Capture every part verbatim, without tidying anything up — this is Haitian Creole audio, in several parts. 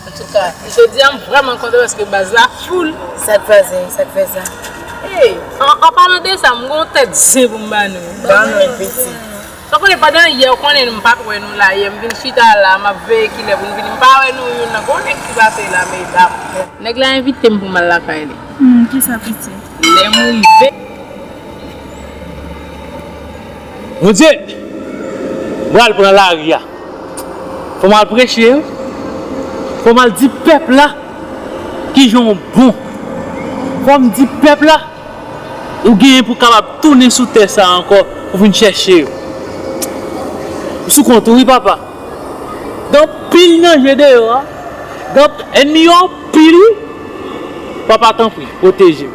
Antouka, jodi a m vrèman kontan paske baz la full. Sa k fè sa? Sa k fè sa? Hey, an, an palan de sa, m gen yon tèt zen pou m ba nou. Ban nou yon piti. Sa konnen pandan yè, ou konnen m pa t wè nou la yè, m vin chita la, m ap veye kilè pou n vini, m pa wè nou youn nan. Gon nèg ki pase la, medam. Nèg la envite m pou m al lakay li. Hmm, kisa piti? Lè m rive. Bondye, m pral pran lari a. Fò m al preche, wi. Fò m al di pèp la kijan w bon. Fò m di pèp la ou genyen pou w kapab tounen sou tè sa a ankò pou vin chèche yo. M sou kont ou, wi, papa. Gen anpil danje deyò a. Gen anp-, ènmi yo anpil, wi. Papa, tanpri, pwoteje m.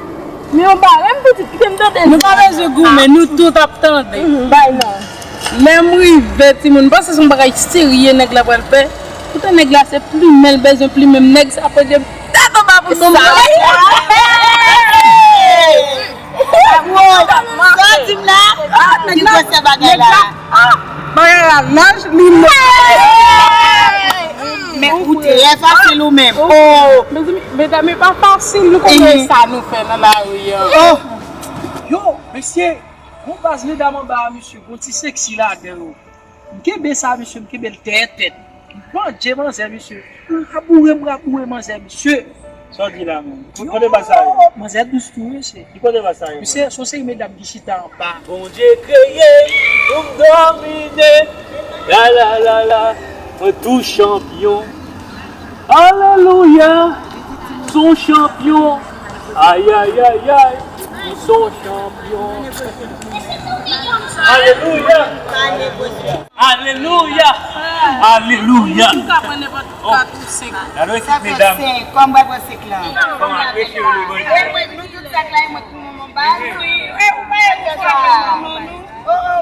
Men yon bagay, m pitit, kite m tande. Nou pa bezwen goumen, nou tout ap tande. Bay non. Lè m rive, timoun, m panse se yon bagay serye nèg la pral fè. Poutan nèg la se plimen l bezwen plimen m, nèg sa poze m tèt anba pou nou. Sa w di m la? Ki gwosè bagay la? Bagay la laj, li laj. Men ou trè fasil ou menm. Oh. Mezanmi, medam, e pa fasil, nou konnen sa nou fè nan lari a. Oh. Yo, mesye, gon baz medam anba a, mesye, gon ti seksi ladan yo. M kenbe sa, mesye, m kenbe l tèt tèt. M pandje manzè, mesye. M raboure, m raboure manzè, mesye. Sa w di la menm? Kote baz sa ye? Manzè dous tou, mesye. Ki kote baz sa ye? Mesye, se yon seri medam ki chita anba. Bondye kreye m pou m domine. La, la, la, la. Mwen tou chanpyon. Alelouya. M se yon chanpyon. Ay, ay, ay, ay. M se yon chanpyon. Alelouya. Alelouya. Alelouya. Ou ka pran nenpòt kat ou senk. Gade ekip medam. Kòm mwen pran senk lan. Kòm apreche yo, yo. E mwen, nou tout sak la, e mwen ki manman baz. Wi, e ou pa e ou sak la, manman nou. Oh, oh.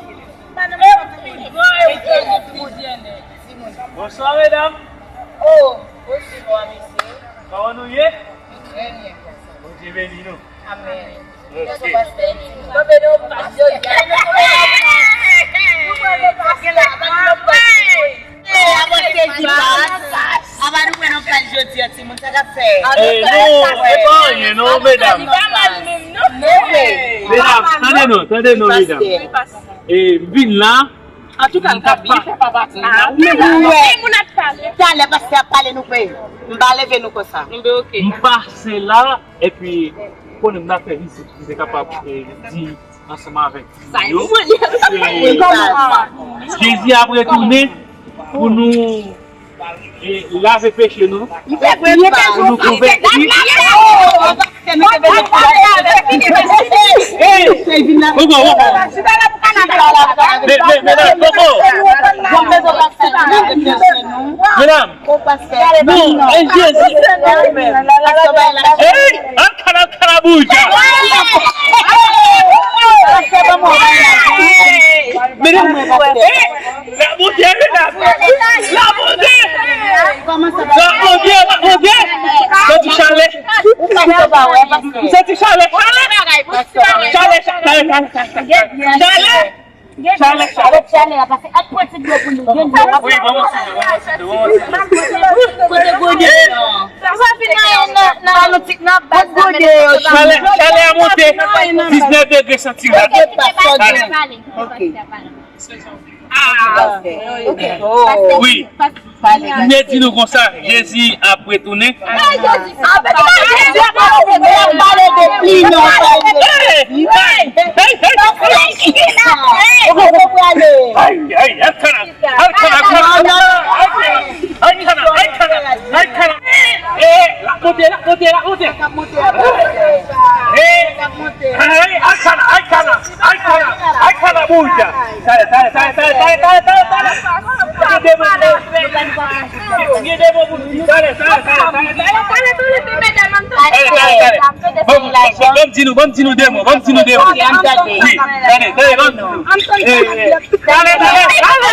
Bonswa, medam. Oh, bonswa, mesye. Kòman nou ye? Trè byen. Bondye beni nou. Amen. Ok. Aba nou pran yon paj jodi a, timoun, sa k ap fèt? Eh, non, se pa anyen, non, medam. Medam, tande non, tande non, medam. Eh, m vin la. Antouka, l ka byen fè papa ti. Ah, ou menm ou wè. Talè pastè ap pale, nou pe. M pa leve nou konsa. M pase la, epi konnen m ta fè vizit, m te kapab, eh, di ansanm avèk yo. Se Jezi ap retounen pou nou, eh, lave peche nou, pou nou konvèti. Hey! Koko, koko. Me, me, medam, koko. Medam. Non, e Jezi. Hey! Al kana, al kana bouja. Medam. Hey! La bonte, medam. La bonte. La bonte, la bonte. Soti chalè. Ou pa fè pa wè, pastè. Soti chalè, chalè. Chalè, chalè, chalè, chalè. Chalè. Chalè, chalè. Chalè a pase. Ak pran ti dlo pou nou. Gen dlo. Wi, ban mwen ti dlo, ban mwen ti dlo, ban mwen ti dlo. Kote gode yo? Sa fin nan, nan, nan, nan, nan, nan, nan, chalè, chalè a monte. Diznèf degre santigrad. Ok. Wi. M te di nou konsa, Jezi ap retounen. Ay, Jezi ap retounen. N ap pale de pli non, pale de pli. Hey, hey, hey, hey. Kote w prale? Ay, ay, al kana, al kana, al kana. Al kana, al kana, al kana. Eh, l ap monte, l ap monte, l ap monte. Eh, ay, al kana, al kana. Ay, kana, ay, kana, bouja. Talè, talè, talè. Gen de mo pou nou di. Talè, talè, talè, talè. Talè, talè, talè. Bon, bon, bon, bon, di nou, bon, di nou de mo, bon, di nou de mo. Wi, talè, talè, bon. Eh, eh. Talè, talè, talè.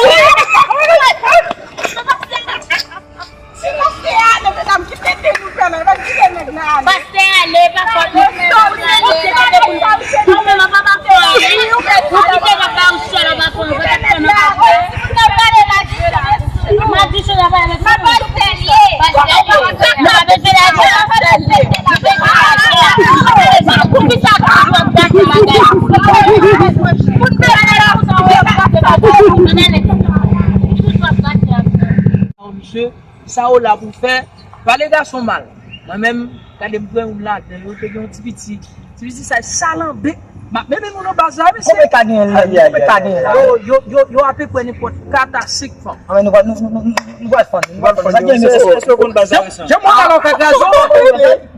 Se pastè a ale, medam, kite nou fè la, kite nèg la ale. Pastè ale, pa fòt nou. Pastè ale, kite nou. Nou menm, papa fò ale. Nou kite papa ou sèl, papa fò, nou pa t fè nan pastè. N ap pale la, jis la. Madichon, n ap pale nan pastè. Pastè ale. Sa w la pou fè, pale gason mal. Mwen menm, gade m pran youn ladan yo, te gen yon ti piti. Ti piti sa, salanbe. M ap mennen nou nan baz la, mesye. Konbyen ka genyen la? Konbyen ka genyen la? Yo, yo, yo, yo apeprè nenpòt kat a senk fanm. Ah, men nou pral, nou, nou, nou, nou, nou pral fann, nou pral fann. Sa gen, mesye. Èske, èske w konn baz la, Vincent? Jan mwen pale, w ka kraze w.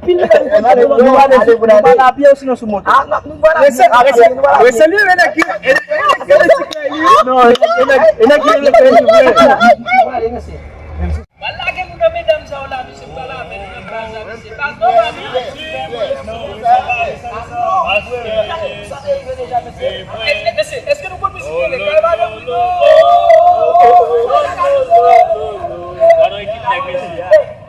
Nou pral ale pou n ale. Nou pral a pye ou sinon sou moto? Ah, non, nou pral a pye. Rese, rese, rese li, e nèg ki, e nèg ki rele ti frè li. Non, e nèg, e nèg ki rele frè li vre. Pral lage nou nan medam sa yo la, mesye, pral lave nou nan baz la, mesye. Baz nou, baz nou. E, e, mesye, èske nou konn mizik rele Kalvadò moun yo?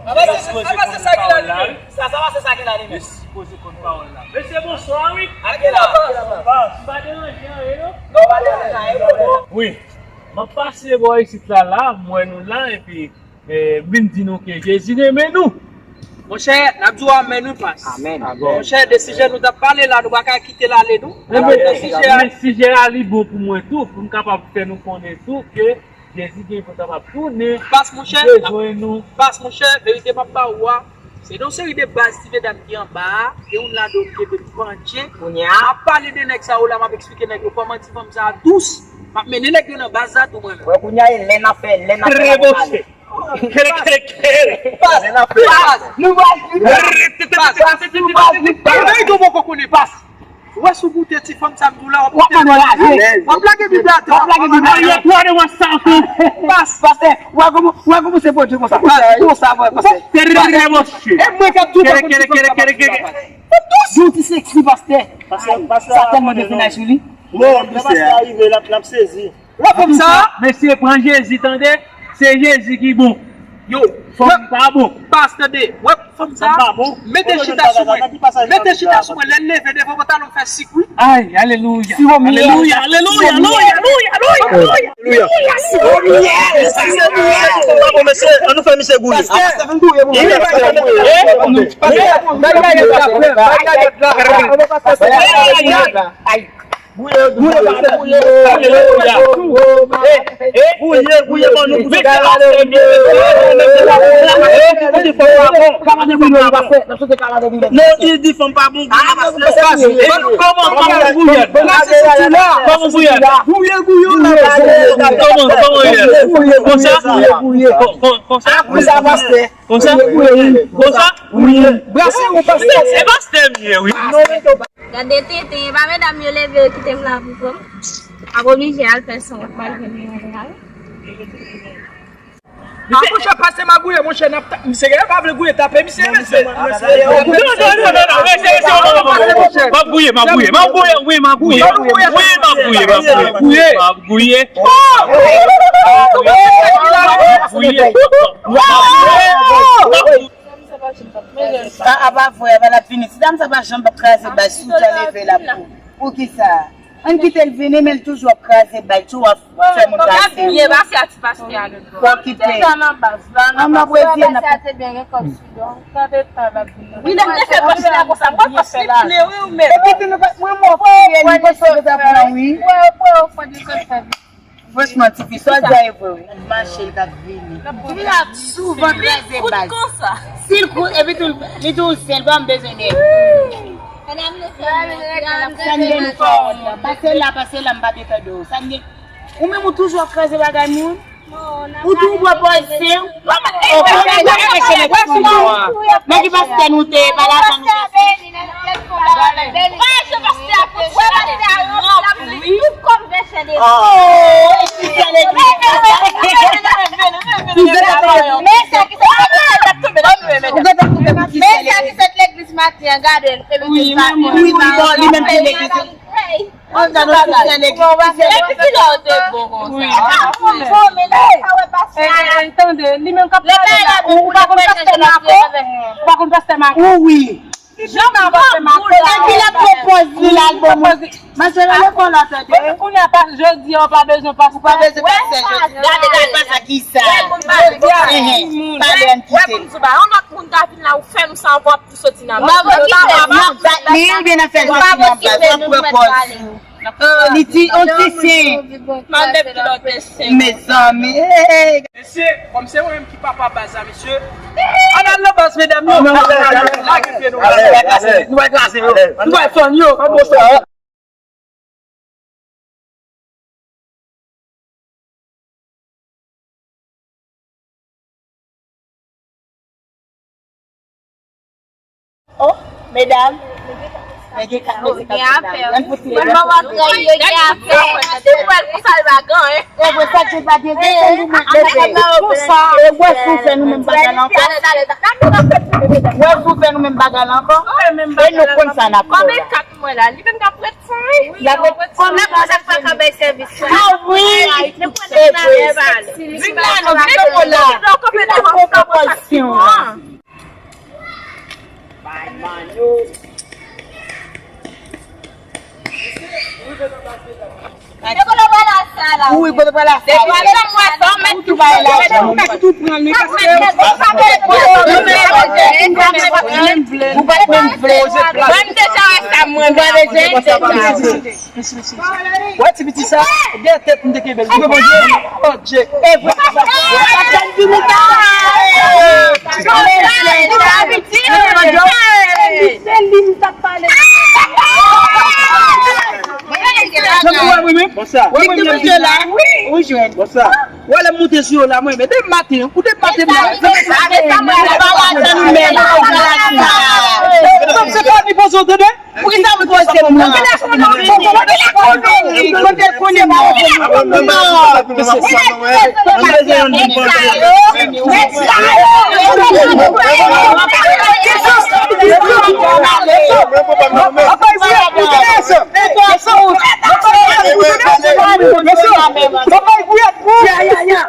Sa, sa pa se sa ki la li menm. Sa, sa pa se sa ki la li menm. Sipoze konn pawòl la. Mesye, bonswa, wi. Ake la, baz. M pa deranje anyen, non? Non, w pa deranje anyen, bro. Wi. M ap pase bò isit la, la, m wè nou la, epi, eh, m vin di nou ke Jezi renmen nou. Monchè, n ap di w amèn, wi, pas. Amèn. Monchè, de sijè nou t ap pale la, nou pa ka kite l ale, non. Enben, de sijè a, men sijè a, li bon pou mwen tou, pou m kapab fè nou konnen tou ke Jezi gen pou l kapab tounen. Pas, monchè, li bezwen nou. Pas, monchè, verite m ap ba ou a, se yon seri de baz ti medam ki anba a, gen youn ladan yo ki te vin pandje. Kounye a. M ap pale de nèg sa yo la, m ap eksplike nèg yo kòman ti fanm sa a dous. M ap mennen nèg yo nan baz la tou mwen menm. Wè, kounye a, e lè n ap fè, lè n ap fè la, n ap pale. Kele, kele, kele. Pas, pas, nou va di pas, pas, nou va di pas. Nèg yo poko konnen pas. Ou wè si w goute ti fanm sa m di w la, w ap goute. W ap lage Bib la atè. W ap lage Bib la atè. Yo, twa de wè sa tou. Pas. Pastè, w a kòman, w a kòmanse pwodui konsa. Konsa, vre, pastè. Trè bòche. E mwen k ap di w pa konn ti fanm sa pa konn sa. Di w ti seksi, pastè. Sa tèlman definay sou li. Bon, pastè a rive, l ap, l ap sezi. Wè fanm sa? Mesye, pran Jezi, tande. Se Jezi ki bon. Yo, fanm pa bon. Pas, tande. Wè fanm sa? Mete chita sou mwen. Mete chita sou mwen. Lè l leve devan pantalon fè sik, wi. Ay, alelouya. Alelouya, alelouya, alelouya, alelouya, alelouya. Alelouya. Mesye, ann nou fè misye gouye. Ay. Gouye, gouye, gouye, gouye, gouye, ban nou gouye. Non, li di fanm pa bon. Kòman, kòman gouye? Gouye, gouye, la. Kòman, kòman gouye? Konsa? Konsa? Konsa? Konsa? Brase ou pastè. Se pastè m ye, wi. Gade tenten, e pa medam yo leve yo kite m la pou pran. M ap oblije al fè son, m al jwenn yon real. Ah, monchè, pase m a gouye, monchè, n ap ta-, misye genlè pa vle gouye, tape misye, mesye. Non, non, non, non, non, mesye, mesye, non, non, non, non. M ap gouye, m ap gouye, m ap gouye, wi, m ap gouye, m ap gouye. Wi, m ap gouye, m ap gouye, m ap gouye. M ap gouye. M ap gouye. A, a pa vre, pa n ap vini. Ti dam sa pa janm p ap kraze bal, si w jan leve l ap pou. Poukisa? Ann kite l vini, men l toujou ap kraze bal, toujou ap fè moun pase. Fò kite. Ann ap revyen, n ap. Wi, lè m te fè kòs la konsa, mwen kòs li plen, wi, ou menm. Epi tou nou pa, mwen mò fiyè, li konsa konsa pou wi. Franchman, tifi, sa w di a e vre, wi. Mache, l t ap vini. Tifi la souvan kraze bal. Si l kout, epi tou, li tou sèl, pa m bezwen de. Sa m gen pou fè w la. Pase la, pase la, m pa te tande w. Sa m gen, ou menm ou toujou ap kraze bagay moun. Ou tou bwè pòz sen. Nèg ki pastè nou te ye, pa lajan nou te ye. Ou gentan koupe pou ti sè legliz maten an, gade l. Wi, li menm ki legliz. An, gade yon ti sè legliz. Epi kilè w te bon konsa? Wi. Bon, men lè sa wè pastè a. Tande, li menm k ap pale la, ou pa konn pastè Mako? Ou pa konn pastè Mako? Wi. Jan m ap pastè Mako la. Epi l ap pran pòz li la, l bon moun. Mache nan lekòl la, tande. Kounye a, jodi a, ou pa bezwen pastè. Ou pa bezwen pastè jodi. Gade, gade, pastè kisa? Pale, ann kite. Wè, pou m di w bagay, yon lòt moun ta vin la, ou fè m sa ankò. Soti nan baz. Nan bat li, oubyen nan fè l soti nan baz, nan pran pòz. Oh, li di on ti sen. Mande pou lòt sen. Mezanmi. Mesye, kòm se mwen menm ki papa baz la, mesye. Ann al nan baz medam yo. Lage pye nou. Nou va kraze yo. Nou va fè yo. Oh, medam. Men gen kat mezi kat medam. Ann fout li. Mwen mwen wap rayi yo gen afè. Si w wè l konsa l pa gen anyen. E vre sa, Dye pa gen gen, se nou menm bebe. Konsa. E wè si w fè nou menm bagay la ankò. Wè si w fè nou menm bagay la ankò. E nou konn sa n ap fè la. Mwen la, li menm ka prèt san, wi. L ap ret kòman sa k pa ka bay sèvis la? Ah wi. Vin la, non, vin la. Vin la, pran prekosyon. Bay manyo. Ou wi, kote pral la sa la. Ou wi, kote pral la sa la. Ou tou bay la. Ou ka tou pran li, paske ou pa t menm vle. Ou pa t menm vle. Mwen deja wè sa, mwen pa bezwen. Wè ti piti sa, dèyè tèt m te kenbe l. Ou konprann? Oh, Dye. E vre. Se li m t ap pale. Bonsa. Wi, wi, wi. Bonsa. Ou lè m moute sou yo la, mwen, men depi maten, ou depi maten, mwen. Se pa ni poze w tande. Poukisa m poze m nan? Kote l konnen m nan? Ya, ya, ya.